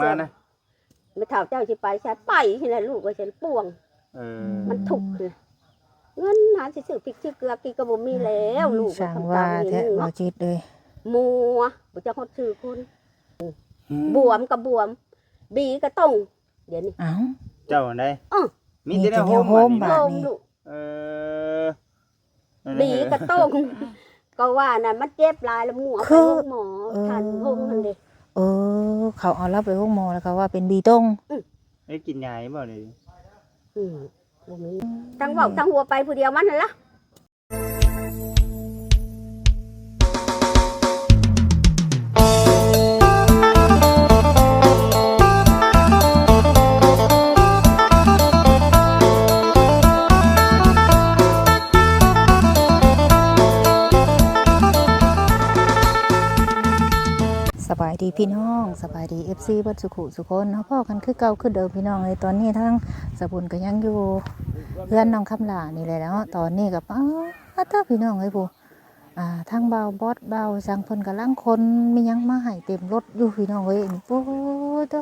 ມານະ ແມ່ເຖົ້າເຈົ້າຊິໄປໃສ ໄປຫັ້ນແຫຼະ ລູກວ່າຊັ້ນ ປ່ວງ ເອີ ມັນທຸກຫັ້ນ ເງິນຫາຊິຊື້ພິກຊື້ເກືອກິນກໍບໍ່ມີແລ້ວ ອືມ ລູກວ່າ ຊ່າງວ່າແທ້ ບໍ່ຈິດເອີຍ ມົວ ບໍ່ຈັກຮອດຊື່ຄົນ ອືມ ບວມກໍບວມ ບີກໍຕົງ ດຽວນີ້ ອ້າວ ເຈົ້າຫັ້ນໃດ ເອີ ມີແຕ່ແນວໂຮມ ມີແຕ່ແນວໂຮມບາດນີ້ ໂຮມລູກ ເອີ ບີກະຕົງ ກໍວ່ານັ້ນ ມັນເຈັບຫຼາຍລະ ໝໍ ໄປໂຮງໝໍ ເອີ ທັນໂຮງຫັ້ນເດ້ ເອີ ເຂົາເອົາລາວໄປໂຮງໝໍ ແລ້ວເຂົາວ່າເປັນບີຕົງ ອື ໄດ້ກິນຢາຢູ່ບໍ່ນີ້? ອື ບໍ່ມີ ທັງເວົ້າທັງຫົວໄປຜູ້ດຽວມັນຫັ້ນລະ. ສະບາຍດີພີ່ນ້ອງ ສະບາຍດີເອັຟຊີເບິດສູ່ຄູ່ສູ່ຄົນ ເຮົາພໍ້ກັນຄືເກົ່າຄືເດີມພີ່ນ້ອງເອີຍ. ຕອນນີ້ທາງສາບຸນກໍຍັງຢູ່ເຮືອນນ້ອງຄຳຫຼ້ານີ້ແຫຼະເນາະ. ຕອນນີ້ກໍ ປາດເທີ ພີ່ນ້ອງເອີຍ ຜູ້ ອ່າ ທັງບ່າວບອດ ບ່າວສັງ ເພິ່ນກຳລັງຂົນມີຫຍັງມາໃຫ້ເຕັມລົດຢູ່ພີ່ນ້ອງເອີຍ. ໂອ້ໂຕ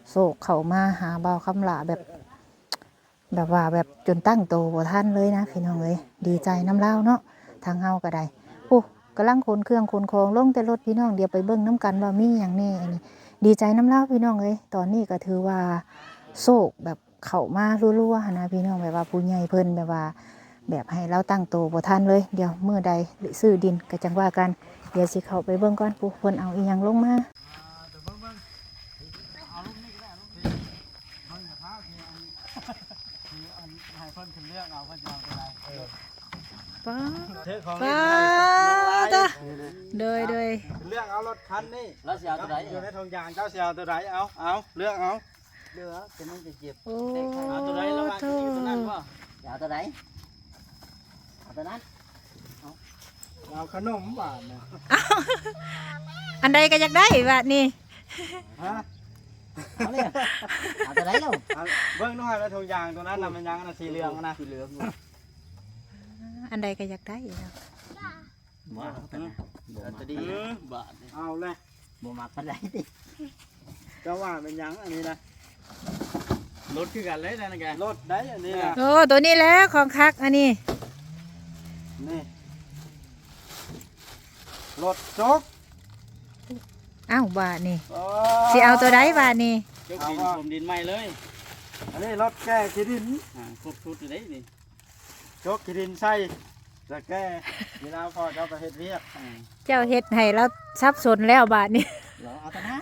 ໂຊກເຂົ້າມາຫາບ່າວຄຳຫຼ້າແບບ ແບບວ່າແບບຈົນຕັ້ງໂຕບໍ່ທັນເລີຍນະພີ່ນ້ອງເອີຍ. ດີໃຈນຳລາວເນາະ ທາງເຮົາກໍໄດ້. ໂອ້ ກຳລັງຂົນເຄື່ອງຂົນຂອງລົງແຕ່ລົດພີ່ນ້ອງ. ດຽວໄປເບິ່ງນຳກັນວ່າມີຫຍັງແດ່. ອັນນີ້ດີໃຈນຳລາວພີ່ນ້ອງເອີຍ. ຕອນນີ້ກໍຖືວ່າໂຊກແບບ ເຂົ້າມາລັວໆຫັ້ນນະພີ່ນ້ອງ ແບບວ່າຜູ້ໃຫຍ່ເພິ່ນແບບວ່າ ແບບໃຫ້ລາວຕັ້ງໂຕບໍ່ທັນເລີຍ. ດຽວມື້ໃດຊື້ດິນກໍຈັ່ງວ່າກັນ. ດຽວຊິເຂົ້າໄປເບິ່ງກ່ອນ ຜູ້ເພິ່ນເອົາອີ່ຫຍັງລົງມາ. ປ້າ ປ້າ ໂດຍ ໂດຍ ເລືອກເອົາລົດຄັນນີ້ ລາວຊິເອົາໂຕໃດ? ຢູ່ໃນຖົງຢາງ ເຈົ້າຊິເອົາໂຕໃດ? ເອົາ ເອົາ ເລືອກເອົາ. ເຫຼືອ ແຕ່ມັນຈະເຈັບ. ໂອ້ ເອົາໂຕໃດລະວ່າ ໂທ້ ໂຕນັ້ນບໍ່? ຈະເອົາໂຕໃດ? ເອົາໂຕນັ້ນ. ເອົາ ເອົາຂະໜົມບາດນະ. ເອົາ ອັນໃດກໍຢາກໄດ້ບາດນີ້. ຮະ? ເອົາເລີຍ ເອົາໂຕໃດລະ? ເອົາ ເບິ່ງດູໃຫ້ວ່າຖົງຢາງໂຕນັ້ນນະ ມັນຍັງອັນນັ້ນ ສີເຫຼືອງນະ ສີເຫຼືອງ. ອັນໃດກໍຢາກໄດ້ເນາະ. ບໍ່ເອົາ ບໍ່ມັກປານໃດ. ເອີ ບາດນີ້ ເອົາແຫຼະ ບໍ່ມັກປານໃດຕິ. ເຈົ້າວ່າແມ່ນຫຍັງອັນນີ້ນະ? ລົດຄືກັນເລີຍນະ ນັ້ນກະລົດໃດອັນນີ້ນະ. ໂອ້ ໂຕນີ້ແຫຼະຂອງຄັກອັນນີ້. ນີ້ ລົດຈົກ. ອ້າວ ບາດນີ້ ໂອ້ ຊິເອົາໂຕໃດບາດນີ້? ຈົກດິນ ຖົມດິນໃໝ່ເລີຍ. ອັນນີ້ລົດແກ່ຂີ້ດິນ. ອ່າ ຄົບຊຸດເລີຍນີ້. ຈົກຂີ້ດິນໃສ່ ແລ້ວແກ່ເວລາພໍ່ເຈົ້າໄປເຮັດວຽກ. ເຈົ້າເຮັດໃຫ້ລາວສັບສົນແລ້ວບາດນີ້. ເອົາໂຕນັ້ນ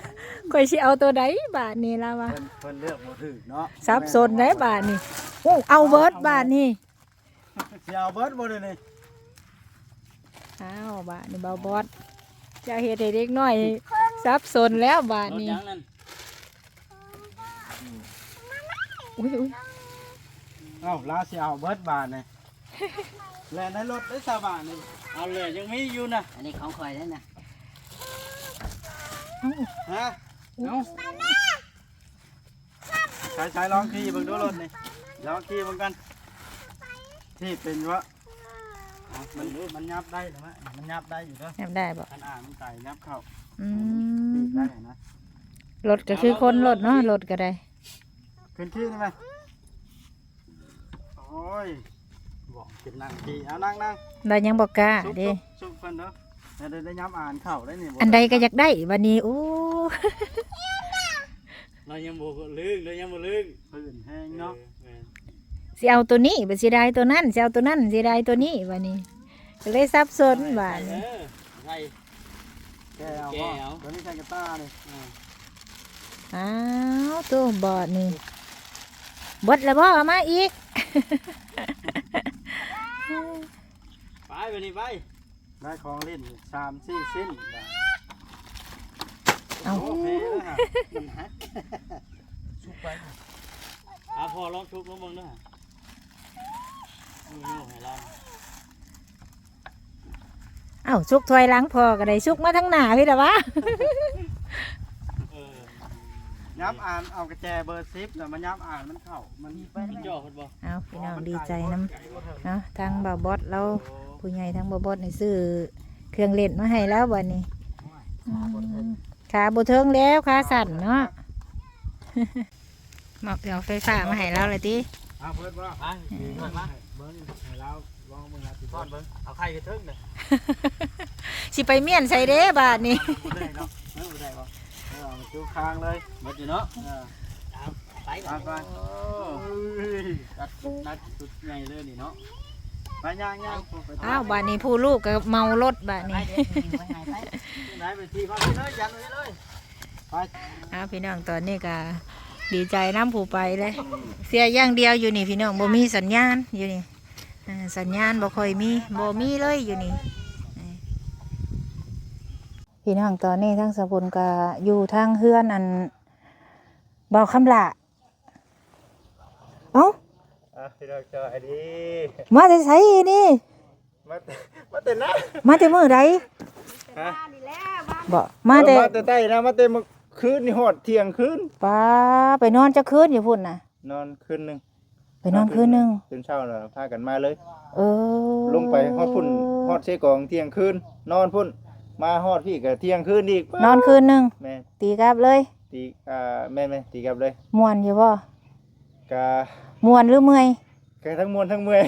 ຂ້ອຍຊິເອົາໂຕໃດບາດນີ້ລາວວ່າ. ເພິ່ນ ເພິ່ນເລືອກບໍ່ຖືກເນາະ ສັບສົນໄດ໋ບາດນີ້. ໂອ້ ເອົາເບິດບາດນີ້. ຊິເອົາເບິດບໍ່ດຽວນີ້? ອ້າວ ບາດນີ້ບ່າວບອດ ເຈົ້າເຮັດໃຫ້ເດັກນ້ອຍສັບສົນແລ້ວບາດນີ້. ອຸ້ຍ ອຸ້ຍ ເອົ້າ ລາວຊິເອົາເບິດບາດນີ້. ແລ່ນໃນລົດໄດ້ຊາວບາດນີ້. ເອົາເລີຍ ຍັງມີຢູ່ນະ. ອັນນີ້ຂອງຂ້ອຍເດ້ນະ. ເອົ້າ ຮະ? ເອົ້າ ໃຊ້ ໃຊ້ລອງຂີ່ເບິ່ງດູລົດນີ້ ລອງຂີ່ເບິ່ງກ່ອນ. ຂີ່ເປັນບໍ່? ມັນ ມັນຫຍັບໄດ້ນະ ມັນຫຍັບໄດ້ຢູ່ເດີ. ຫຍັບໄດ້ບໍ່? ຄັນອ່ານມັນໄກຫຍັບເຂົ້າ. ອືມ ຂີ່ໄດ້ນະ. ລົດກໍຄືຄົນລົດເນາະ ລົດກໍໄດ້. ຂຶ້ນຂີ່ໄດ້ໄໝ? ໂອ້ຍ ບອກຂຶ້ນນັ່ງຂີ່. ເອົາ ນັ່ງ ນັ່ງ ລາວຍັງບໍ່ກ້າເດ້. ຊຸກ ຊຸກ ຊຸກເພິ່ນເດີ. ໄດ້ ໄດ້ ໄດ້ຫຍັບອ່ານເຂົ້າໄດ້ນີ້. ອັນໃດກໍຢາກໄດ້ບາດນີ້. ໂອ້ ລາວຍັງບໍ່ລຶ້ງ ລາວຍັງບໍ່ລຶ້ງ. ພື້ນແຮງເນາະ. ເອີ ແມ່ນ. ຊິເອົາໂຕນີ້ ບາດເສຍດາຍໂຕນັ້ນ ຊິເອົາໂຕນັ້ນ ເສຍດາຍໂຕນີ້ ບາດນີ້ກໍເລີຍສັບສົນບາດນີ້. ເອີ ໃສ່ ແກ່ເອົາ ແກ່ເອົາ ໂຕນີ້ໃສ່ກະຕ່ານີ້. ເອີ ອ້າວ ໂຕບາດນີ້ ເບິດແລ້ວບໍ່? ເອົາມາອີກ. ໄປ ບາດນີ້ໄປ. ໄດ້ຂອງຫຼິ້ນສາມສີ່ຊິ້ນ. ເອົ້າ ໂອ້ ແພງແລ້ວຫະ ມັນຫັກ. ຊຸກໄປ ອາ ພໍ່ລອງຊຸກລົງເບິ່ງເດີ. ໂຍກໃຫ້ລາວ. ເອົ້າ ຊຸກຖອຍຫຼັງພໍ່ກໍໄດ້ ຊຸກມາທາງໜ້າພີ້ລະວະ. ເອີ ຫຍັບອ່ານ ເອົາກະແຈເບີສິບນະ ມາຫຍັບອ່ານມັນເຂົ້າ ມັນ ມັນຫຍໍ້ເພິ່ນບໍ່? ເອົ້າ ພີ່ນ້ອງ ດີໃຈນຳເນາະ ທາງບ່າວບອດລາວ ຜູ້ໃຫຍ່ທາງບ່າວບອດນີ້ຊື້ເຄື່ອງຫຼິ້ນມາໃຫ້ລາວບາດນີ້. ອືມ ຂາບໍ່ເຖິງແລ້ວ ຂາສັ້ນເນາະ. ມອບເຄື່ອງໄຟຟ້າມາໃຫ້ລາວແລ້ວຕິ? ເອົາເປີດບໍ່? ມາ ເບິ່ງໃຫ້ລາວລອງເບິ່ງລາວຊິ ທອດເບິ່ງ ເອົາໄຂ່ຢູ່ເທິງເດີ. ຊິໄປມ້ຽນໃສ່ເດ້ບາດນີ້. ບໍ່ໄດ້ເນາະ ເອີ ບໍ່ໄດ້ບໍ່? ເອີ ເອົາມາຈຸຄາງເລີຍ ໝົດຢູ່ເນາະ. ເອີ ເອົາໄປກ່ອນ ເອົາໄປ. ໂອ້ຍ ຈັດ ຈັດຊຸດໃຫຍ່ເລີຍນີ້ເນາະ. ໄປຍ່າງໆ ໄປ. ອ້າວ ບາດນີ້ຜູ້ລູກກໍເມົາລົດບາດນີ້. ໄປ ໄປ ໄປ ໄປ ໄປ ໄປ ໄປ ໄປ ໄປ ໄປ ໄປ. ອ້າວ ພີ່ນ້ອງ ຕອນນີ້ກໍດີໃຈນຳຜູ້ໄປເລີຍ. ເສຍຢ່າງດຽວຢູ່ນີ້ພີ່ນ້ອງ ບໍ່ມີສັນຍານຢູ່ນີ້. ເອີ ສັນຍານບໍ່ຄ່ອຍມີ ບໍ່ມີເລີຍຢູ່ນີ້. ພີ່ນ້ອງ ຕອນນີ້ທາງສາວບຸນກໍຢູ່ທາງເຮືອນອັນບ່າວຄຳຫຼ້າ. ເອົ້າ ອ່ະ ພີ່ນ້ອງ ສະບາຍດີ ມາແຕ່ໃສນີ້? ມາ ມາແຕ່ນາ. ມາແຕ່ມື້ໃດ? ຮະ? ບໍ່ ມາແຕ່ ເອີ ມາແຕ່ໃຕ້ນາ ມາແຕ່ມື້ຄືນນີ້ຮອດທ່ຽງຄືນ. ປ້າ ໄປນອນຈັກຄືນຢູ່ພຸ້ນນະ? ນອນຄືນໜຶ່ງ. ໄປນອນຄືນໜຶ່ງ ຕື່ນເຊົ້າແລ້ວພາກັນມາເລີຍ. ເອີ ລົງໄປຮອດພຸ້ນ ຮອດເຊກອງທ່ຽງຄືນ ນອນພຸ້ນ ມາຮອດພີ້ກໍທ່ຽງຄືນອີກ. ນອນຄືນໜຶ່ງ ແມ່ນ ຕີກັບເລີຍ. ຕີ ອ່າ ແມ່ນໆ ຕີກັບເລີຍ. ມ່ວນຢູ່ບໍ່? ກະ ມ່ວນຫຼືເມື່ອຍ? ກະທັງມ່ວນທັງເມື່ອຍ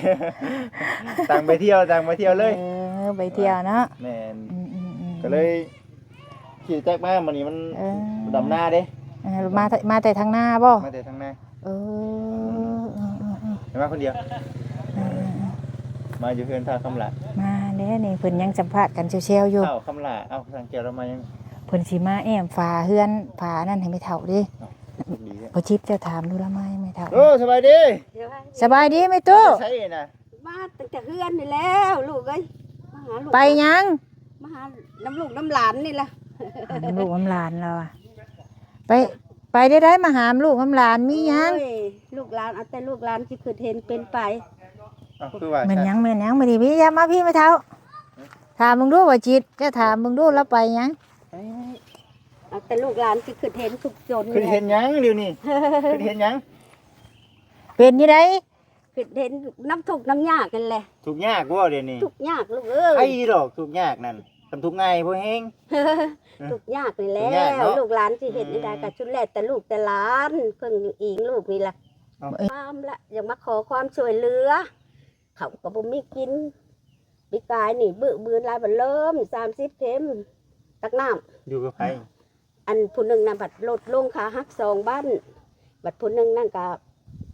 ຕ່າງໄປທ່ຽວ ຕ່າງໄປທ່ຽວເລີຍ. ເອີ ໄປທ່ຽວເນາະ. ແມ່ນ ອືມໆໆ ກໍເລີຍຂີ່ຈັກມາມື້ນີ້ມັນ ເອີ ດຳນາເດ້. ເອີ ມາ ມາແຕ່ທາງນາບໍ່? ມາແຕ່ທາງນາ. ເອີ ເອີໆໆ ມາຄົນດຽວ. ເອີໆໆ ມາຢູ່ເຮືອນທ້າວຄຳຫຼ້າ. ມາແລ້ວນີ້ ເພິ່ນຍັງສຳພາດກັນແຊວໆຢູ່. ທ້າວຄຳຫຼ້າ ເອົ້າ ທາງແກ້ວລາວມາຍັງ? ເພິ່ນຊິມາແອ້ມຝາເຮືອນ ຝານັ້ນໃຫ້ແມ່ເຖົ້າເດ້. ເອົ້າ ໂຊກດີແທ້. ບໍ່ຈິດ ເຈົ້າຖາມດູລະໄມ້ແມ່ເຖົ້າ. ໂອ້ ສະບາຍດີ. ສະບາຍດີແມ່ຕູ້. ໄປໃສນະ? ມາຕັ້ງແຕ່ເຮືອນນີ້ແລ້ວລູກເອີຍ. ມາຫາລູກ. ໄປຫຍັງ? ມາຫານຳລູກນຳຫຼານນີ້ລະ. ນຳລູກນຳຫຼານລາວອະ. ໄປ ໄປໄດ້ໃດ ມາຫານຳລູກນຳຫຼານ ມີຫຍັງ? ໂອ້ຍ ລູກຫຼານ ເອົາແຕ່ລູກຫຼານຊິຄິດເຫັນເປັນໄປ. ເອົ້າ ຄືວ່າ ແມ່ນຫຍັງ ແມ່ນຫຍັງ? ມາພີ້ ມາ ມາພີ້ແມ່ເຖົ້າ. ຖາມເບິ່ງດູ ບໍ່ຈິດ ເຈົ້າຖາມເບິ່ງດູ ລາວໄປຫຍັງ? ເອີ ເອົາແຕ່ລູກຫຼານຊິຄິດເຫັນທຸກຈົນ. ຄິດເຫັນຫຍັງດຽວນີ້? ຄິດເຫັນຫຍັງ? ເປັນຈັ່ງໃດ? ຄິດເຫັນນຳທຸກນຳຍາກນັ້ນແຫຼະ. ທຸກຍາກບໍ່ດຽວນີ້? ທຸກຍາກລູກເອີຍ. ໃຜດອກທຸກຍາກນັ້ນ ຄັນທຸກງ່າຍພໍແຮງ. ທຸກຍາກນີ້ແຫຼະ. ທຸກຍາກເນາະ. ລູກຫຼານຊິເຮັດແນວໃດ ອືມ ກໍສຸດແລ້ວແຕ່ລູກແຕ່ຫຼານ ເພິ່ງອີງລູກນີ້ລະ. ເອົ້າ ຄວາມລະ ຢາກມາຂໍຄວາມຊ່ວຍເຫຼືອ ເຂົ້າກໍບໍ່ມີກິນ. ປີກາຍນີ້ບຶບືນຫຼາຍ ບັດເລີ່ມສາມສິບເຂັມ ຕັກນ້ຳ. ຢູ່ກັບໃຜ? ອັນຜູ້ໜຶ່ງນະບັດລົດລົງ ຂາຫັກສອງບັ້ນ, ບັດຜູ້ໜຶ່ງນັ້ນກະ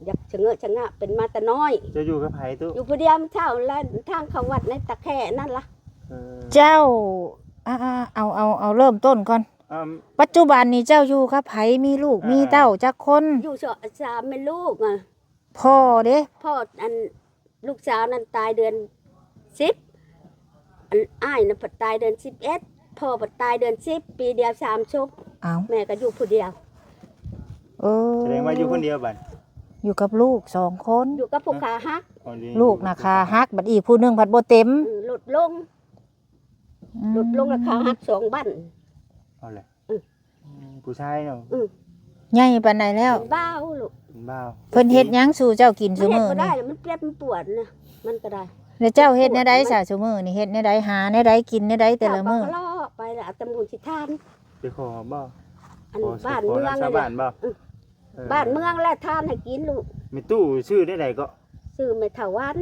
ຢາກຊະເງີຊະງະ ເປັນມາແຕ່ນ້ອຍ. ເຈົ້າຢູ່ກັບໃຜຕຸ? ຢູ່ຜູ້ດຽວ. ເຊົ້າແລະ ທາງເຂົ້າວັດໃນຕະແຄນັ້ນລະ. ເອີ ເຈົ້າ ອາ ເອົາ ເອົາ ເອົາເລີ່ມຕົ້ນກ່ອນ. ອາ ປັດຈຸບັນນີ້ເຈົ້າຢູ່ກັບໃຜ? ມີລູກ ອ່າ ມີເຕົ້າຈັກຄົນ? ຢູ່ສາມແມ່ລູກ. ພໍ່ເດ້? ພໍ່ ອັນ ລູກສາວນັ້ນຕາຍເດືອນສິບ ອັນອ້າຍນັ້ນພັດຕາຍເດືອນສິບເອັດ ພໍ່ພັດຕາຍເດືອນສິບ ປີດຽວສາມສົບ. ອ້າວ ແມ່ກໍຢູ່ຜູ້ດຽວ. ເອີ ສະແດງວ່າຢູ່ຄົນດຽວບັດ. ຢູ່ກັບລູກສອງຄົນ. ຢູ່ກັບຜູ້ຂາຫັກ. ອໍ ຢູ່ ລູກນະຂາຫັກ ບັດອີກຜູ້ໜຶ່ງພັດບໍ່ເຕັມ. ອື ລົດລົງ. ອືມ ລົດລົງລະຂາຫັກສອງບັ້ນ. ເອົາແຫຼະ. ອື ອືມ ຜູ້ຊາຍເນາະ. ອື ໃຫຍ່ປານໃດແລ້ວ? ເປັນບ່າວລູກ. ເປັນບ່າວ. ເພິ່ນເຮັດຫຍັງສູ່ເຈົ້າກິນຊຸມື້ນີ້? ມັນເຮັດບໍ່ໄດ້ ມັນເຈັບ ມັນປວດນະ ມັນກໍໄດ້. ແລ້ວເຈົ້າເຮັດແນວໃດຊະຊຸມື້ນີ້? ເຮັດແນວໃດ? ຫາແນວໃດກິນແນວໃດແຕ່ລະມື້ນີ້? ເຮົາກໍເລາະໄປລະ ເອົາແຕ່ໝູນຊິທານ. ໄປຂໍບໍ່? ອັນບ້ານເມືອງ ຊາວບ້ານບໍ່? ອື ເອີ ບ້ານເມືອງແຫຼະ ທານໃຫ້ກິນລູກ. ແມ່ຕູ້ຊື່ແນວໃດເກາະ? ຊື່ແມ່ເຖົ້າວັນ.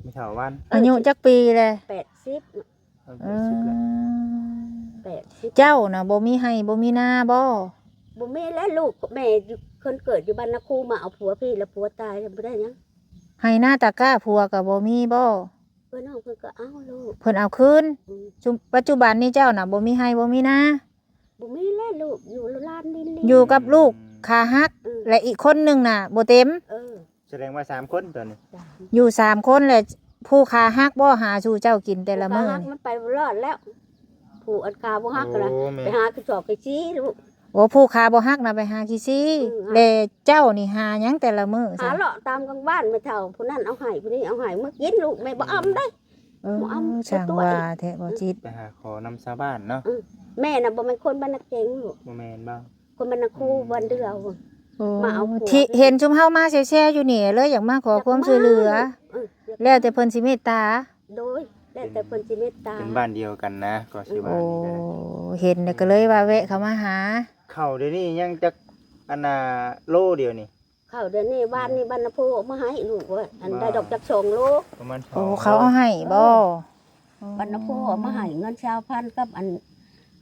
ແມ່ເຖົ້າວັນ. ອາຍຸຈັກປີແລ້ວ? ແປດສິບ. ເອີ ແປດສິບແລ້ວ. ແປດສິບ. ເຈົ້ານະບໍ່ມີໄຮ່ບໍ່ມີນາບໍ່? ບໍ່ມີແຫຼະລູກ. ແມ່ຢູ່ ຄົນເກີດຢູ່ບ້ານນາຄູ ມາເອົາຜົວພີ້ລະ ຜົວຕາຍລະບໍ່ໄດ້ຫຍັງ. ໄຮ່ນາຕາກ້າຜົວກໍບໍ່ມີບໍ່? ເພິ່ນເອົາ ເພິ່ນກໍເອົາລູກ. ເພິ່ນເອົາຄືນ. ອືມ ຈຸ ປັດຈຸບັນນີ້ເຈົ້ານະບໍ່ມີໄຮ່ບໍ່ມີນາ? ບໍ່ມີແຫຼະລູກ ຢູ່ລານດິນ ຢູ່ກັບລູກ ອືມ ຂາຫັກ. ອືມ ແລະອີກຄົນໜຶ່ງນະບໍ່ເຕັມ. ເອີ ສະແດງວ່າສາມຄົນຕອນນີ້. ຢູ່ສາມຄົນແຫຼະ. ຜູ້ຂາຫັກບໍ່ຫາສູ່ເຈົ້າກິນແຕ່ລະມື້ນີ້? ຜູ້ຂາຫັກມັນໄປບໍ່ລອດແລ້ວ. ຜູ້ອັນຂາບໍ່ຫັກນະ ໂອ້ ແມ່ນ ໄປຫາຂີ້ຊອກຂີ້ຊີລູກ. ໂອ້ ຜູ້ຂາບໍ່ຫັກນະໄປຫາຂີ້ຊີ. ອືມ ແລະເຈົ້ານີ້ຫາຫຍັງແຕ່ລະມື້? ຫາເລາະຕາມກາງບ້ານ ແມ່ເຖົ້າຜູ້ນັ້ນເອົາໃຫ້ ຜູ້ນີ້ເອົາໃຫ້ ມາກິນລູກ. ແມ່ບໍ່ອຳເດ້. ເອີ ບໍ່ອຳ ຊ່າງວ່າແທ້ບໍ່ຈິດ. ໄປຫາຂໍນຳຊາວບ້ານເນາະ. ອືມ ແມ່ນະບໍ່ແມ່ນຄົນບ້ານນາເກັງລູກ. ບໍ່ແມ່ນບໍ່? ຄົນບ້ານນາຄູ ອືມ ບ້ານເດືອວ. ໂອ້ ມາເອົາຜົວ ທີ່ເຫັນຊຸມເຮົາມາແຊວໆຢູ່ນີ້ ເລີຍຢາກມາຂໍຄວາມຊ່ວຍເຫຼືອ. ຢາກມາ ເອີ ຢາກ ແລ້ວແຕ່ເພິ່ນຊິເມດຕາ. ໂດຍ ແລ້ວແຕ່ເພິ່ນຊິເມດຕາ. ເປັນບ້ານດຽວກັນນະ ກໍຊິວ່ານີ້ກໍໄດ້. ໂອ້ ເຫັນແລ້ວກໍເລີຍວ່າແວະເຂົ້າມາຫາ. ເຂົ້າດຽວນີ້ຍັງຈັກ ອັນນ່າ ໂລດຽວນີ້ ເຂົ້າດຽວນີ້ ວານນີ້ ອືມ ບັນນາໂພເອົາມາໃຫ້ລູກວ່າ ອັນ ໄດ້ດອກຈັກສອງໂລ ປະມານ ໂອ້ ສອງ ເຂົາເອົາໃຫ້ບໍ່? ເອີ ບັນນາໂພເອົາມາໃຫ້ເງິນຊາວພັນກັບອັນ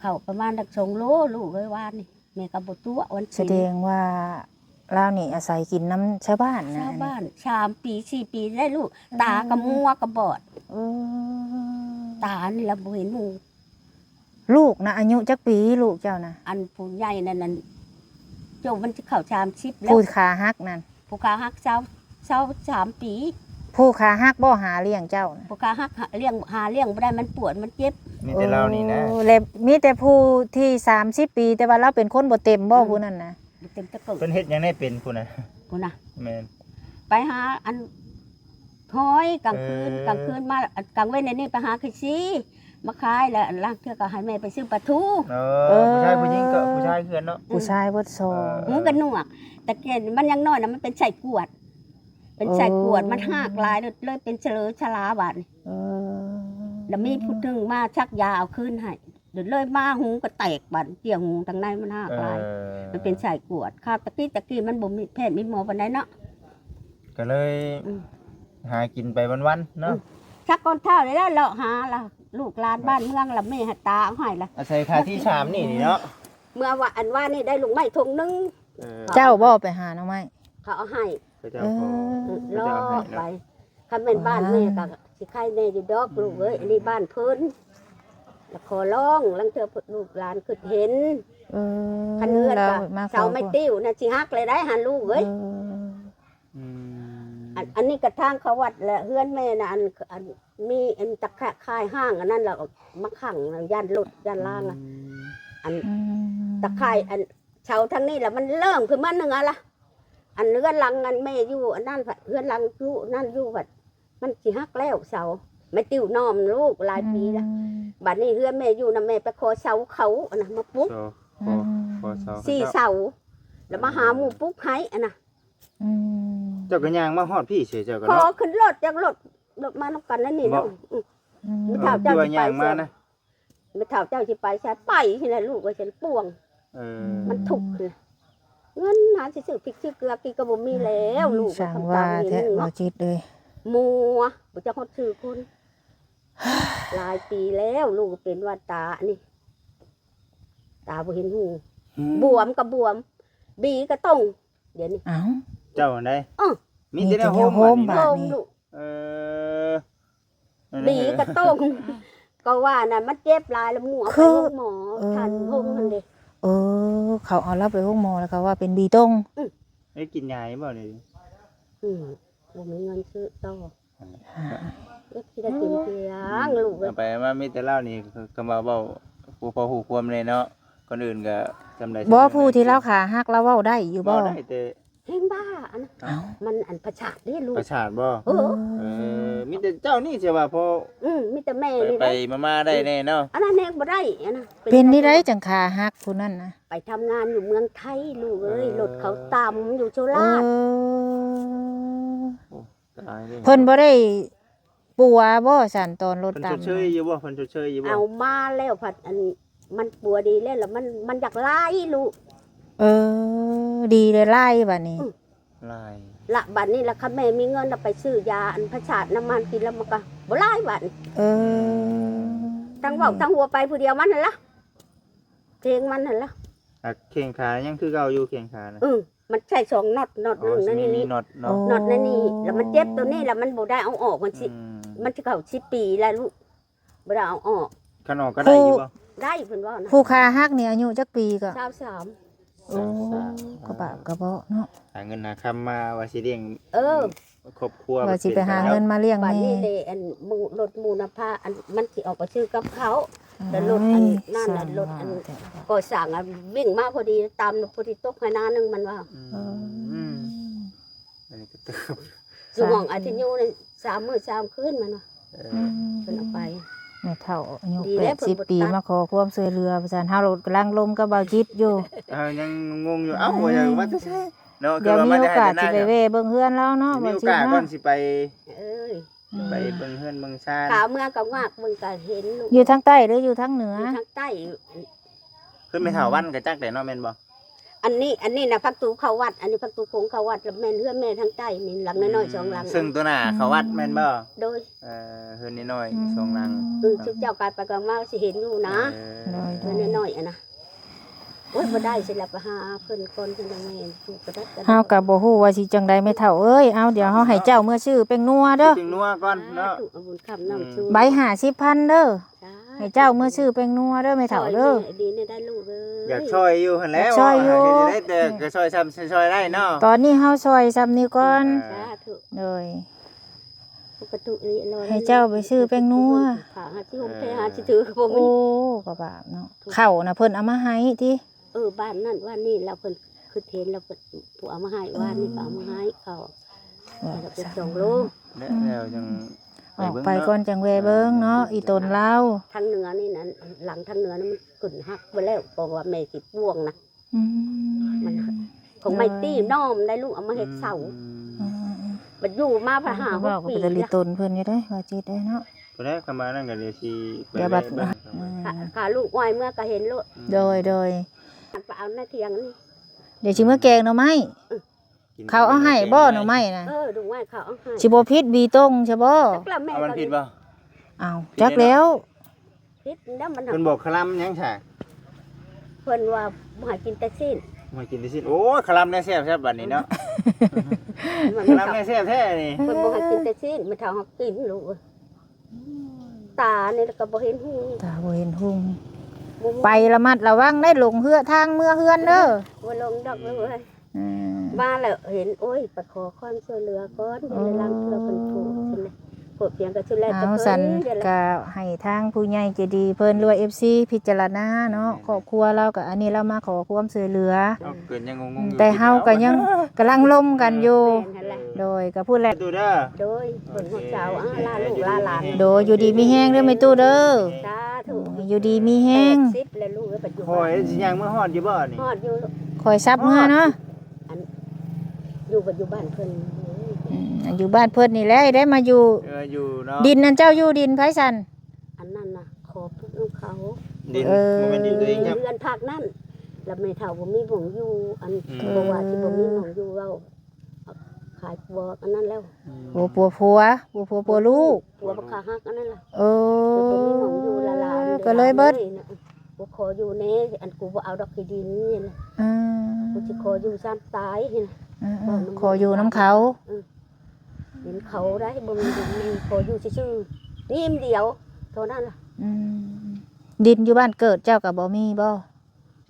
ເຂົ້າປະມານດອກສອງໂລ ລູກເອີຍ ວານນີ້ ແມ່ກໍບໍ່ຕົວະວັນສິນ ສະແດງວ່າລາວນີ້ອາໄສກິນນຳຊາວບ້ານນະ ຊາວບ້ານ ສາມປີສີ່ປີໄດ້ລູກ ຕາກໍມົວກໍບອດ ເອີ ຕານີ້ລະບໍ່ເຫັນຫຸ່ງ ລູກນະ ອາຍຸຈັກປີລູກເຈົ້ານະ? ອັນຜູ້ໃຫຍ່ນັ້ນ ອັນ ໂຈມັນຊິເຂົ້າສາມສິບແລ້ວ ຜູ້ຂາຫັກນັ້ນ ຜູ້ຂາຫັກຊາວ ຊາວສາມປີ ຜູ້ຂາຫັກບໍ່ຫາລ້ຽງເຈົ້ານະ? ຜູ້ຂາຫັກຫາລ້ຽງ ຫາລ້ຽງບໍ່ໄດ້ ມັນປວດ ມັນເຈັບ ມີແຕ່ລາວນີ້ນະ ໂອ້ ແລະມີແຕ່ຜູ້ທີ່ສາມສິບປີ ແຕ່ວ່າລາວເປັນຄົນບໍ່ເຕັມບໍ່ ອືມ ຜູ້ນັ້ນນະ? ບໍ່ເຕັມແຕ່ເກີດ ເພິ່ນເຮັດຫຍັງແດ່ເປັນຜູ້ນະ? ຜູ້ນະ ແມ່ນ ໄປຫາອັນ ຫອຍກາງຄືນ ເອີ ກາງຄືນມາ ກາງເວັນອັນນີ້ໄປຫາໄຂ່ຊີມາຂາຍ ແລ້ວລາງເທື່ອກໍໃຫ້ແມ່ໄປຊື້ປາທູ ເອີ ເອີ ຜູ້ຊາຍຜູ້ຍິງກໍຜູ້ຊາຍຄືກັນເນາະ ອືມ ຜູ້ຊາຍເບິດສອງ ເອີ ຫູກັນໜວກ ແຕ່ກ່ອນມັນຍັງນ້ອຍນະ ມັນເປັນໄສ້ກວດ ເປັນໄສ້ກວດ ເອີ ມັນຮາກຫຼາຍ ເລີຍເປັນສະເຫຼີສະຫຼາບາດນີ້ ເອີ ແລ້ວມີຜູ້ໜຶ່ງມາສັກຢາເອົາຄືນໃຫ້ ເລີຍມາຫູກໍແຕກບາດ ເຈ້ຍຫູທາງໃນມັນຮາກຫຼາຍ ເອີ ມັນເປັນໄສ້ກວດ ຄາວຕະກີ້ ຕະກີ້ມັນບໍ່ມີແພດມີໝໍປານໃດເນາະ ກໍເລີຍ ອືມ ຫາກິນໄປວັນໆເນາະ ອືມ ສັກກ່ອນເຊົ້ານີ້ແຫຼະ ເລາະຫາລະ ລູກຫຼານບ້ານເມືອງລະ ແມ່ໃຫ້ຕາເອົາໃຫ້ລະ ອາໄສຂາທີ່ສາມນີ້ນີ້ເນາະ ເມື່ອວານ ອັນວານນີ້ໄດ້ລູກໄມ້ທົ່ງໜຶ່ງ ເອີ ເຈົ້າບໍ່ໄປຫາໜໍ່ໄມ້? ເຂົາເອົາໃຫ້ ເຂົາເຈົ້າຂໍ ເອີ ເຂົາເຈົ້າໃຫ້ເນາະ ເລາະໄປ ຄັນແມ່ນບ້ານແມ່ກໍຊິໄຄແດ່ຢູ່ດອກ ອືມ ລູກເອີຍ ອັນນີ້ບ້ານເພິ່ນ ລະຂໍຮ້ອງ ລາງເທື່ອລູກຫຼານຄິດເຫັນ ເອີ ຄັນເຮືອນກໍເສົາໄມ້ຕິ້ວນະ ຊິຫັກເລີຍໄດ໋ຫັ້ນລູກເອີຍ ເອີ ອືມ ອັນ ອັນນີ້ກະທາງເຂົ້າວັດ ແລະເຮືອນແມ່ນະ ອັນ ອັນ ມີອັນຕະຂ່າຍຫ້າງອັນນັ້ນລະມາຂັງ ຢ້ານລົດຢ້ານລາງ ອືມ ອັນ ອືມ ຕະຂ່າຍ ອັນ ເສົາທາງນີ້ລະມັນເລີ່ມຂຶ້ນມາເໜືອລະ ອັນເຮືອນຫຼັງອັນແມ່ຢູ່ອັນນັ້ນ ເຮືອນຫຼັງຢູ່ນັ້ນຢູ່ ມັນຊິຫັກແລ້ວເສົາ ໄມ້ຕິ້ວນ້ອມລູກຫຼາຍປີລະ ອືມ ບາດນີ້ເຮືອນແມ່ຢູ່ນຳ ແມ່ໄປຂໍເສົາເຂົາອັນນະມາປຸກ ຂໍ ຂໍເສົາ ສີ່ເສົາ ລະມາຫາໝູ່ປຸກໃຫ້ອັນນະ ອືມ ເຈົ້າກໍຍ່າງມາຮອດພີ້ເສຍ ເຈົ້າກໍ ຂໍ ເນາະ ຂຶ້ນລົດ ຈັກລົດ ລົດມານຳກັນນັ້ນນີ້ເນາະ ບໍ່ ອືມ ອືມ ແມ່ເຖົ້າເຈົ້າຊິໄປໃສ ແມ່ເຖົ້າເຈົ້າຊິໄປໃສ ໄປຫັ້ນແຫຼະລູກເອີຍ ຊັ້ນປ່ວງ ເອີ ມັນທຸກ ເງິນຫາຊິຊື້ພິກຊື້ເກືອກິນກໍບໍ່ມີແລ້ວ ອືມ ລູກ ຊ່າງວ່າແທ້ ເວົ້າຈິດເອີຍ ມົວ ບໍ່ຈັກຮອດຊື່ຄົນ ຫຼາຍປີແລ້ວ ລູກເປັນວ່າຕານີ້ ຕາບໍ່ເຫັນຫຸ່ງ ອືມ ບວມກໍບວມ ບີກໍຕົງ ດຽວນີ້ ເອົ້າ ເຈົ້າຫັ້ນໃດ ເອີ ມີແຕ່ແນວໂຮມ ມີແຕ່ແນວໂຮມບາດນີ້ ບາດນີ້ ໂຮມລູກ ເອີ ບີກະຕົງ ກໍວ່ານັ້ນ ມັນເຈັບຫຼາຍລະໝູເອົາໄປໂຮງໝໍ ເອີ ທ່ານໂຮງຫັ້ນເດ້ ເອີ ເຂົາເອົາລາວໄປໂຮງໝໍ ແລ້ວເຂົາວ່າເປັນບີຕົງ ອືມ ໄດ້ກິນຢາຢູ່ບໍ່ນີ້? ອືມ ບໍ່ມີເງິນຊື້ຕໍ່ ເຈັບຊິໄດ້ກິນພຽງ ລູກເອີຍ ເອົາໄປເອົາມາມີແຕ່ລາວນີ້ ຄຳວ່າເວົ້າ ຜູ້ພໍຮູ້ຄວາມແດ່ເນາະ ຄົນອື່ນກໍຈຳໄດ້ ບໍ່ ຜູ້ທີ່ລາວຂາຫັກລາວເວົ້າໄດ້ຢູ່ບໍ່? ເວົ້າໄດ້ແຕ່ ເພງບ້າອັນນັ້ນ ເອົ້າ ມັນອັນປະສາດເດ້ລູກ ປະສາດບໍ່? ເອີ ເອີ ມີແຕ່ເຈົ້ານີ້ຊິວ່າພໍ ອືມ ມີແຕ່ແມ່ນີ້ ໄປໆມາໆໄດ້ແດ່ເນາະ ອັນນັ້ນແຮງບໍ່ໄດ້ ອັນນັ້ນ ເປັນແນວໃດຈັ່ງຂາຫັກຜູ້ນັ້ນນະ? ໄປທຳງານຢູ່ເມືອງໄທລູກເອີຍ ເອີ ລົດເຂົາຕຳຢູ່ໂຄລາດ ເອີ ໂອ້ ຕາຍເລີຍ ເພິ່ນບໍ່ໄດ້ປົວບໍ່ຊັ້ນຕອນລົດຕຳ ເພິ່ນຊົດເຊີຍຢູ່ບໍ່? ເພິ່ນຊົດເຊີຍຢູ່ບໍ່? ເອົາມາແລ້ວພັດອັນ ມັນປົວດີແລ້ວ ລະມັນ ມັນຢາກຫຼາຍລູກ ເອີ ດີແລ້ວຫຼາຍບາດນີ້ ອືມ ຫຼາຍ ລະບາດນີ້ລະ ຄັນແມ່ມີເງິນລະໄປຊື້ຢາອັນປະສາດນຳມັນກິນລະ ມັນກະບໍ່ຫຼາຍບາດນີ້ ເອີ ທັງເວົ້າທັງຫົວໄປຜູ້ດຽວມັນຫັ້ນລະ ເພງມັນຫັ້ນລະ ອາ ແຂ້ງຂາຍັງຄືເກົ່າຢູ່ ແຂ້ງຂານະ ອືມ ມັນໃຊ້ສອງນັອດ ນັອດໜຶ່ງໃນນີ້ ມີນັອດເນາະ ນັອດໃນນີ້ ລະມັນເຈັບໂຕນີ້ ລະມັນບໍ່ໄດ້ເອົາອອກ ມັນຊິ ອືມ ມັນຊິເຂົ້າສິບປີລະລູກ ບໍ່ໄດ້ເອົາອອກ ຄັນອອກກໍໄດ້ຢູ່ບໍ່? ຜູ້ ໄດ້ເພິ່ນເວົ້ານະ ຜູ້ຂາຫັກນີ້ອາຍຸຈັກປີກໍ? ຊາວສາມ ໂອ້ ຊາວສາມ ກະບາບກະເບາະເນາະ ຫາເງິນຫາຄຳມາວ່າຊິລ້ຽງ ເອີ ຄອບຄົວ ວ່າຊິໄປຫາເງິນມາລ້ຽງແມ່ ບາດນີ້ເດ ອັນ ໝູ່ ລົດໝູ່ນະພາ ອັນ ມັນຊິອອກໄປຊື້ກັບເຂົ້າ ແຕ່ລົດອັນນັ້ນລະ ລົດອັນກໍ່ສ້າງອະ ວິ່ງມາພໍດີ ຕາມພໍດີຕົກໃຫ້ນາໜຶ່ງ ມັນວ່າ ອືມ ອັນນີ້ກໍຕື່ມ ຢູ່ຫ້ອງໄອຊີຢູນີ້ ສາມມື້ສາມຄືນມັນວ່າ ເອີ ອືມ ເພິ່ນເອົາໄປ ແມ່ເຖົ້າອາຍຸແປດສິບປີ ມາຂໍຄວາມຊ່ວຍເຫຼືອວ່າຊັ້ນ ເຮົາກຳລັງລົມກັບບ່າວຈິດຢູ່ ເຮົາຍັງງົງຢູ່ ເອົ້າ ວ່າຢາກມາແຕ່ໃສເນາະ ດຽວມີໂອກາດຊິໄປແວ່ເບິ່ງເຮືອນລາວເນາະ ບ່າວຈິດເນາະ ຊິໄປ ເອີຍ ໄປເບິ່ງເຮືອນເບິ່ງຊານ ຂາເມືອງກໍງາກເບິ່ງກໍເຫັນ ຢູ່ທາງໃຕ້ຫຼືຢູ່ທາງເໜືອ? ຢູ່ທາງໃຕ້ ຄືແມ່ເຖົ້າວັນກໍຈັກແຫຼະເນາະ ແມ່ນບໍ່? ອັນນີ້ ອັນນີ້ນະ ປະຕູເຂົ້າວັດ ອັນນີ້ປະຕູໂຂງເຂົ້າວັດ ລະແມ່ນເຮືອນແມ່ທາງໃຕ້ນີ້ ຫຼັງນ້ອຍໆ ອືມ ສອງຫຼັງ ເຊິ່ງໂຕໜ້າເຂົ້າວັດແມ່ນບໍ່? ໂດຍ ເອີ ເຮືອນນ້ອຍໆ ອືມ ສອງຫຼັງ ອືມ ຊຸມເຈົ້າກາຍໄປກາມາຊິເຫັນຢູ່ນະ ເອີ ໂດຍໆ ເຮືອນນ້ອຍໆ ອັນນະ ໂອ້ຍ ບໍ່ໄດ້ ຊິລະໄປຫາເພິ່ນກ່ອນ ເພິ່ນຍັງແມ່ນຢູ່ກະດັດກະດອຍ ເຮົາກະບໍ່ຮູ້ວ່າຊິຈັ່ງໃດແມ່ເຖົ້າເອີຍ ເອົາ ດຽວເຮົາໃຫ້ເຈົ້າເມືອຊື້ແປ້ງນົວເດີ ຊື້ແປ້ງນົວກ່ອນເນາະ ສາທຸ ບຸນຄຳນຳ ອືມ ໃບຫ້າສິບພັນເດີ ສາທຸ ໃຫ້ເຈົ້າເມືອຊື້ແປ້ງນົວເດີແມ່ເຖົ້າເດີ ຊ່ອຍແມ່ດີແດ່ໄດ໋ລູກເອີຍ ຢາກຊ່ອຍຢູ່ຫັ້ນແຫຼະ ຢາກຊ່ອຍຢູ່ ວ່າເຮັດໄດ້ແຕ່ກະຊ່ອຍຊ່ຳຊ່ອຍໄດ້ເນາະ ຕອນນີ້ເຮົາຊ່ອຍຊ່ຳນີ້ກ່ອນ ເອີ ສາທຸ ໂດຍ ປົກກະຕິນີ້ລອຍ ໃຫ້ເຈົ້າໄປຊື້ແປ້ງນົວ ຫາຊິຫົມແພ ຫາຊິຖືກະບໍ່ມີ ໂອ້ ກະບາບເນາະ ເຂົ້ານະເພິ່ນເອົາມາໃຫ້ຕິ ເອີ ບ້ານນັ້ນບ້ານນີ້ ລາວເພິ່ນຄິດເຫັນ ລາວເພິ່ນຜູ້ເອົາມາໃຫ້ ວານນີ້ກະເອົາມາໃຫ້ເຂົ້າ ວ່າ ແລ້ວກະສອງໂລ ແລ້ວ ແລ້ວຈັ່ງ ອອກໄປກ່ອນຈັ່ງແວ່ເບິ່ງເນາະ ອີ່ຕົນລາວ ທາງເໜືອນີ້ນັ້ນ ຫຼັງທາງເໜືອນັ້ນມັນຂຶ້ນຫັກໄປແລ້ວ ເພາະວ່າແມ່ຊິປ່ວງນະ ອືມ ມັນຂອງໄມ້ຕີ້ນ້ອມໄດ້ລູກ ເອົາມາເຮັດເສົາ ອືມ ບັດຢູ່ມາພັດຫ້າຫົກປີ ເວົ້າກະເປັນຕາລີຕົນເພິ່ນຢູ່ເດ້ ວ່າຈິດເດ້ເນາະ ພຸ້ນແຫຼະ ຄຳວ່ານັ້ນກະດຽວຊິ ດຽວບັດ ເບິ່ງ ອືມ ຂ້າ ຂ້າລູກອ້ອຍເມືອກະເຫັນໂລດ ໂດຍ ໂດຍ ໄປເອົາໃນຖຽງນີ້ ດຽວຊິເມືອແກງໜໍ່ໄມ້ ເອີ ເຂົາເອົາໃຫ້ບໍ່ໜໍ່ໄມ້ນະ ເອີ ດອກໄມ້ເຂົາເອົາໃຫ້ ຊິບໍ່ຜິດບີຕົງຊະບໍ່ ຈັກລະແມ່ ເອົາມັນຜິດບໍ່ ເອົາ ຜິດ ຈັກແລ້ວ ຜິດແລ້ວມັນ ເພິ່ນບອກຄະລຳຫຍັງຊະ ເພິ່ນວ່າບໍ່ໃຫ້ກິນແຕ່ຊີ້ນ ບໍ່ໃຫ້ກິນແຕ່ຊີ້ນ ໂອ້ຍ ຄະລຳແນວແຊບແຊບບັດນີ້ເນາະ ມັນ ຄະລຳແນວແຊບແທ້ນີ້ ເພິ່ນບໍ່ໃຫ້ກິນແຕ່ຊີ້ນ ແມ່ເຖົ້າເຮົາກິນລູກເອີຍ ຕານີ້ລະກະບໍ່ເຫັນຮຸ່ງ ຕາບໍ່ເຫັນຮຸ່ງ ບໍ່ມີ ໄປລະມັດລະວັງໄດ້ ຫຼົງເຮືອທາງເມືອເຮືອນເດີ ບໍ່ຫຼົງດອກລູກເອີຍ ອືມ ມາແລ້ວເຫັນ ໂອ້ຍ ໄປຂໍຄວາມຊ່ວຍເຫຼືອກ່ອນ ເອີ ລາງເທື່ອເພິ່ນໂພດຊັ້ນແຫຼະ ໂພດພຽງກະສຸດແລ້ວແຕ່ເພິ່ນ ເອົາຊັ້ນ ກະໃຫ້ທາງຜູ້ໃຫຍ່ໃຈດີເພິ່ນ ຫຼືວ່າ ເອັຟຊີ ພິຈາລະນາເນາະ ແມ່ນ ຄອບຄົວລາວກະ ອັນນີ້ລາວມາຂໍຄວາມຊ່ວຍເຫຼືອ ເຮົາກະຍັງງົງໆຢູ່ ແຕ່ເຮົາກະຍັງກຳລັງລົມກັນຢູ່ ແມ່ນຫັ້ນແຫຼະ ໂດຍ ກະພຸ້ນແຫຼະ ຕູ້ເດີ ໂດຍ ເພິ່ນຮູ້ເຈົ້າ ອາ ລາລູກລາຫຼານ ໂດຍ ຢູ່ດີມີແຮງເດີແມ່ຕູ້ເດີ ສາທຸ ຢູ່ດີມີແຮງ ແປດສິບແລ້ວລູກເອີຍ ປັດຈຸບັນ ຂ້ອຍຊິຍ່າງເມືອຮອດຢູ່ບໍ່ນີ້ ຮອດຢູ່ ຂ້ອຍສັບເມືອເນາະ ອັນ ຢູ່ ຢູ່ບ້ານເພິ່ນ ອືມ ອັນຢູ່ບ້ານເພິ່ນນີ້ແຫຼະ ໄດ້ມາຢູ່ ເອີ ຢູ່ເນາະ ດິນອັນເຈົ້າຢູ່ດິນໃຜຊັ້ນ ອັນນັ້ນນະ ຂໍປຸກນຳເຂົາ ດິນ ເອີ ບໍ່ແມ່ນດິນຕົວເອງ ເຮືອນພັກນັ້ນ ລະແມ່ເຖົ້າບໍ່ມີໝ່ອງຢູ່ ອັນ ອືມ ເພາະວ່າຊິບໍ່ມີໝ່ອງຢູ່ ເວົ້າ ຂາຍຜົວອັນນັ້ນແລ້ວ ອືມ ໂອ້ ຜົວ ຜົວ ຜົວ ຜົວລູກ ຜົວບັກຂາຫັກອັນນັ້ນລະ ເອີ ບໍ່ມີໝ່ອງຢູ່ລະຫຼານ ກະເລີຍເບິດ ບໍ່ຂໍຢູ່ແນ່ ອັນ ກູບໍ່ເອົາດອກທີ່ດິນນີ້ນະ ອືມ ກູຊິຂໍຢູ່ຊ່ຳຕາຍນີ້ນະ ເອີ ເອີ ຂໍຢູ່ນຳເຂົາ ອືມ ດິນເຂົາໄດ້ ບໍ່ມີດິນແມ່ ຂໍຢູ່ຊື່ໆ ຍິ້ມດຽວເທົ່ານັ້ນລະ ອືມ ດິນຢູ່ບ້ານເກີດເຈົ້າກະບໍ່ມີບໍ່?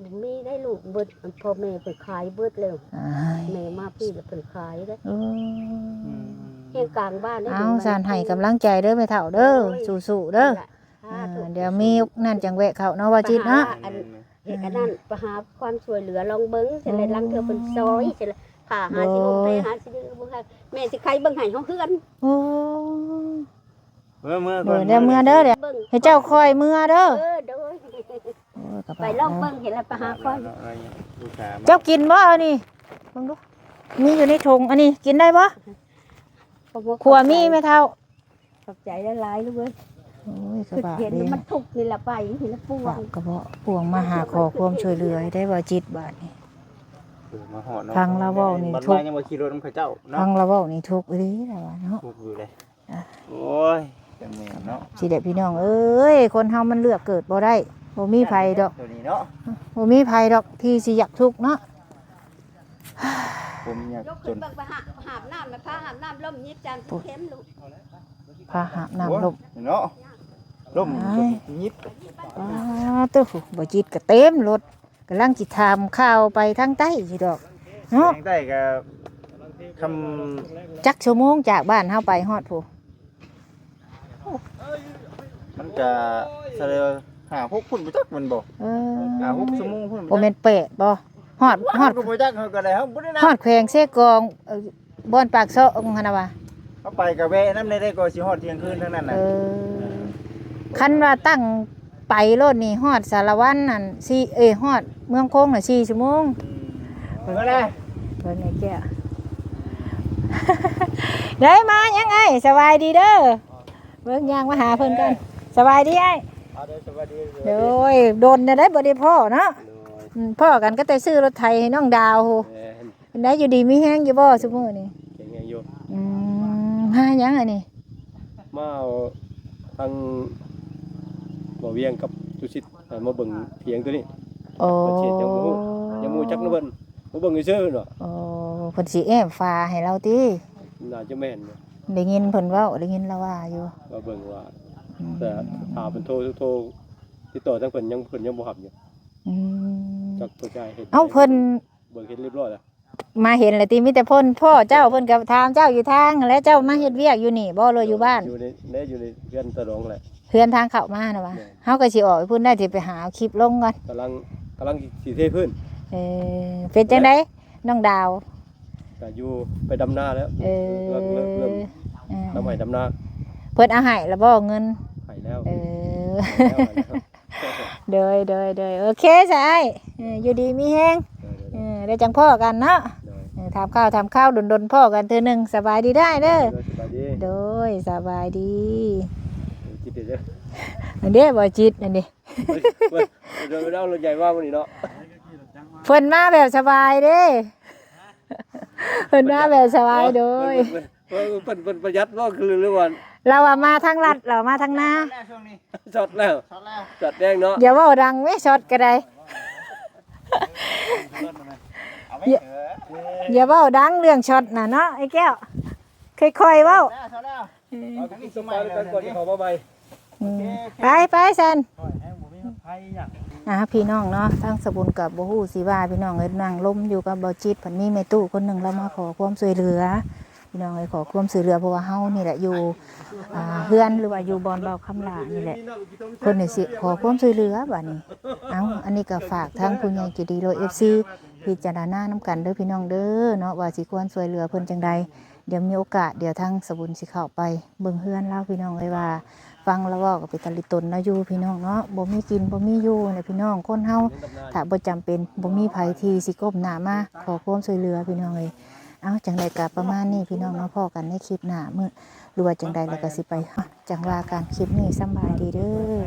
ບໍ່ມີໄດ້ລູກ ເບິດ ພໍ່ແມ່ເພິ່ນຂາຍເບິດແລ້ວ ອ້າຍ ແມ່ມາພີ້ລະເພິ່ນຂາຍເດ້ ເອີ ອືມ ຮຽງກາງບ້ານເດ້ ເອົາ ຊັ້ນໃຫ້ກຳລັງໃຈເດີແມ່ເຖົ້າເດີ ໂອ້ຍ ສູ້ໆເດີ ສາທຸ ເອີ ດຽວມີນັ້ນຈັ່ງແວະເຂົ້າເນາະ ວ່າຈິດເນາະ ອັນ ເຮັດອັນນັ້ນ ໄປຫາຄວາມຊ່ວຍເຫຼືອລອງເບິ່ງ ຊັ້ນແຫຼະ ລາງເທື່ອເພິ່ນຊ່ອຍ ຊັ້ນແຫຼະ ພາຫາຊິຫົມແພ ໂດຍ ຫາຊິເບິ່ງໃຫ້ ແມ່ຊິໄຂເບິ່ງໃຫ້ເຮົາເຮືອນ ໂອ້ ເມືອ ເມືອກ່ອນ ໂດຍ ດຽວເມືອເດີ ດຽວ ເບິ່ງ ໃຫ້ເຈົ້າຄ່ອຍເມືອເດີ ເອີ ໂດຍ ໂອ້ຍ ກະ ໄປລອງເບິ່ງ ເຫັນແລ້ວໄປຫາຄວາມ ເຈົ້າກິນບໍ່ອັນນີ້ ເບິ່ງດູ ມີຢູ່ໃນຖົງ ອັນນີ້ກິນໄດ້ບໍ່? ຂົວມີແມ່ເຖົ້າ ຂອບໃຈຫຼາຍໆລູກເອີຍ ໂອ້ຍ ກະບາກເດ້ ເຫັນແລ້ວມັນທຸກນີ້ລະ ໄປນີ້ລະປ່ວງ ກະເບາະ ປ່ວງມາຫາຂໍຄວາມຊ່ວຍເຫຼືອໄດ້ບໍ່ຈິດບາດນີ້ ເອີ ມາຮອດເນາະ ຟັງລາວເວົ້ານີ້ທຸກ ຍັງວ່າຂີ່ລົດນຳເຂົາເຈົ້າເນາະ ຟັງລາວເວົ້ານີ້ທຸກອີ່ຫຼີລະວ່າເນາະ ທຸກຢູ່ເດ້ ອ່າ ໂອ້ຍ ຈັ່ງແມ່ນເນາະ ຊິໄດ້ພີ່ນ້ອງເອີຍ ຄົນເຮົາມັນເລືອກເກີດບໍ່ໄດ້ ບໍ່ມີໃຜດອກ ໂຕນີ້ເນາະ ບໍ່ມີໃຜດອກທີ່ຊິຢາກທຸກເນາະ ຜົມຢາກຈົນ ເບິ່ງໄປຫາບ ຫາບນ້ຳ ພາຫາບນ້ຳລົມຍິບຈານເຂັມລູກ ພາຫາບນ້ຳລົມ ໂອ້ຍ ເນາະ ລົມຍິບ ປາດໂທ້ ບໍ່ຈິດກະເຕັມລົດ ກຳລັງຊິຖາມຂ່າວໄປທາງໃຕ້ຢູ່ດອກເນາະ ທາງໃຕ້ກະ ຄຳ ຈັກຊົ່ວໂມງຈາກບ້ານເຮົາໄປຮອດພຸ້ນ? ມັນກະສະເລີຫ້າຫົກພຸ້ນບໍ່ຈັກແມ່ນບໍ່? ເອີ ຫ້າຫົກຊົ່ວໂມງພຸ້ນບໍ່ຈັກ ບໍ່ແມ່ນແປດບໍ່? ຮອດ ຮອດ ກະບໍ່ຈັກ ເຮົາກະໄດ້ ເຮົາບໍ່ໄດ້ນະ ຮອດແຂວງເຊກອງ ເອີ ບ່ອນປາກຊ່ອງຫັ້ນນະວ່າ ເຮົາໄປກະແວະນຳໄດ້ ໄດ້ກວ່າຊິຮອດທ່ຽງຄືນທາງນັ້ນນະ ເອີ ຄັນວ່າຕັ້ງໄປໂລດນີ້ ຮອດສາລະວັນນັ້ນສີ່ ເອີຍ ຮອດເມືອງຄົງນະສີ່ຊົ່ວໂມງ ອືມ ເບິ່ງແດ່ ເບິ່ງໄອ້ແກ້ວ ໄດ້ມາຍັງອ້າຍ ສະບາຍດີເດີ ເບິ່ງຍ່າງມາຫາເພິ່ນກ່ອນ ສະບາຍດີອ້າຍ ເອົາເດີ ສະບາຍດີ ໂດຍ ດົນແນວໃດບໍ່ໄດ້ພໍ້ເນາະ ໂດຍ ອືມ ພໍ້ກັນກໍແຕ່ຊື້ລົດໄຖໃຫ້ນ້ອງດາວພຸ້ນ. ແມ່ນ. ເປັນໃດ ຢູ່ດີມີແຮງຢູ່ບໍ່ຊຸມື້ນີ້? ແຂງແຮງຢູ່. ອືມ ມາຫຍັງອັນນີ້? ມາເອົາທາງບໍ່ວຽງກັບຕຸສິດ ໃຫ້ມາເບິ່ງຖຽງໂຕນີ້. ໂອ້ ເພິ່ນຊິເຮັດຫຍັງບໍ່ຮູ້ ຍັງບໍ່ຮູ້ຈັກນຳເພິ່ນ ມາເບິ່ງຊື່ໆເນາະ. ໂອ້ ເພິ່ນຊິແອ້ມຝາໃຫ້ລາວຕິ? ໜ້າຈະແມ່ນຢູ່. ໄດ້ຍິນເພິ່ນເວົ້າ ໄດ້ຍິນລາວວ່າຢູ່ ມາເບິ່ງວ່າ. ອືມ ແຕ່ຖ້າເພິ່ນໂທ ໂທຕິດຕໍ່ທາງເພິ່ນ ຍັງ ເພິ່ນຍັງບໍ່ຮັບຢູ່. ອືມ ຈັກເພິ່ນຈະເຮັດ ເອົ້າ ເພິ່ນ ເບິ່ງເຫັນຮຽບຮ້ອຍແລ້ວ. ມາເຫັນແລ້ວຕິ? ມີແຕ່ເພິ່ນ ພໍ່ເຈົ້າ ເພິ່ນກໍຖາມເຈົ້າຢູ່ທາງຫັ້ນແຫຼະ. ເຈົ້າມາເຮັດວຽກຢູ່ນີ້ບໍ່ ຫຼືວ່າຢູ່ບ້ານ? ຢູ່ໃນ ໃນ ຢູ່ໃນເຮືອນຕາດອງແຫຼະ ເຮືອນທາງເຂົ້າມານະຫວາ? ແມ່ນ. ເຮົາກໍຊິອອກໄປພຸ້ນໄດ້ ຊິໄປຫາເອົາຄລິບລົງກ່ອນ. ກຳລັງ ກຳລັງຊິເທພື້ນ. ເອີ ເປັນຈັ່ງໃດ ນ້ອງດາວ? ກໍຢູ່ ໄປດຳນາແລ້ວ. ເອີ ເລີ່ມ ເລີ່ມ ເລີ່ມ ເອີ ດຳໄຮ່ດຳນາ. ເພິ່ນເອົາໃຫ້ແລ້ວບໍ່ເງິນ? ໃຫ້ແລ້ວ. ເອີ ໃຫ້ແລ້ວ ໃຫ້ແລ້ວ. ໂດຍ ໂດຍ ໂດຍ ໂອເຄຊະອ້າຍ. ເອີ ຢູ່ດີມີແຮງ. ໂດຍ ໂດຍ ເອີ ແລ້ວຈັ່ງພໍ້ກັນເນາະ. ໂດຍ ເອີ ຖາມຂ່າວ ຖາມຂ່າວ ດົນໆພໍ້ກັນເທື່ອໜຶ່ງ. ສະບາຍດີໄດ້ເດີ. ໂດຍ ສະບາຍດີ. ໂດຍ ສະບາຍດີ. ເອີ ຈິດເດີ ອັນເດ້ ບໍ່ຈິດ ອັນນີ້ ເພິ່ນ ເພິ່ນ ເພິ່ນເອົາລົດໃຫຍ່ມາມື້ນີ້ເນາະ. ເພິ່ນມາແບບສະບາຍເດ້ ເພິ່ນມາແບບສະບາຍ. ໂດຍ ເພິ່ນ ເພິ່ນ ເພິ່ນ ເພິ່ນປະຢັດບໍ່ ຄື ຫຼືວ່າ ລາວວ່າມາທາງລັດ ລາວມາທາງນາ. ຊັອດແລ້ວ ຊັອດແລ້ວ ຊັອດແດງເນາະ. ຢ່າເວົ້າດັງເວີຍ ຊັອດກໍໄດ້. ເອົາໄວ້ ຢ່າ ເອີ ຢ່າເວົ້າດັງເລື່ອງຊັອດນະເນາະ ໄອ້ແກ້ວ ຄ່ອຍໆເວົ້າ. ເອົາໄປກິນສົມປານຳກັນກ່ອນ ຊິເຂົ້າມາໃໝ່. ອືມ ໂອເຄ ໄປ ໄປຊັ້ນ. ອ່າ ພີ່ນ້ອງເນາະ ທາງສະບຸນກໍບໍ່ຮູ້ຊິວ່າ ພີ່ນ້ອງເອີຍ. ນັ່ງລົມຢູ່ກັບເບົາຈິດ ພັດມີແມ່ຕູ້ຄົນໜຶ່ງ ລາວມາຂໍຄວາມຊ່ວຍເຫຼືອ ພີ່ນ້ອງເອີຍ. ຂໍຄວາມຊ່ວຍເຫຼືອ ເພາະວ່າເຮົານີ້ແຫຼະຢູ່ ອ່າ ເຮືອນ ຫຼືວ່າຢູ່ບ່ອນເບົາຄຳຫຼ້ານີ້ແຫຼະ ເພິ່ນນີ້ຊິຂໍຄວາມຊ່ວຍເຫຼືອບາດນີ້. ເອົ້າ ອັນນີ້ກໍຝາກທາງຜູ້ໃຫຍ່ໃຈດີ ຫຼື ເອັຟຊີ ພິຈາລະນານຳກັນເດີ ພີ່ນ້ອງເດີເນາະ ວ່າຊິຄວນຊ່ວຍເຫຼືອເພິ່ນຈັ່ງໃດ. ດຽວມີໂອກາດ ດຽວທາງສະບຸນຊິເຂົ້າໄປເບິ່ງເຮືອນລາວ ພີ່ນ້ອງເອີຍ ວ່າຟັງລາວເວົ້າກໍເປັນຕາລິຕົນລາວຢູ່ ພີ່ນ້ອງເນາະ. ບໍ່ມີກິນບໍ່ມີຢູ່ນະ ພີ່ນ້ອງ ຄົນເຮົາ ຖ້າບໍ່ຈຳເປັນ ບໍ່ມີໃຜທີ່ຊິກົ້ມໜ້າມາຂໍຄວາມຊ່ວຍເຫຼືອ ພີ່ນ້ອງເອີຍ. ເອົ້າ ຈັ່ງໃດກໍປະມານນີ້ ພີ່ນ້ອງເນາະ ພໍ້ກັນໃນຄລິບໜ້າມື້ ຫຼືວ່າຈັ່ງໃດ ແລ້ວກໍຊິໄປ ຈັ່ງວ່າກັນ. ຄລິບນີ້ສຳບາຍດີເດີ.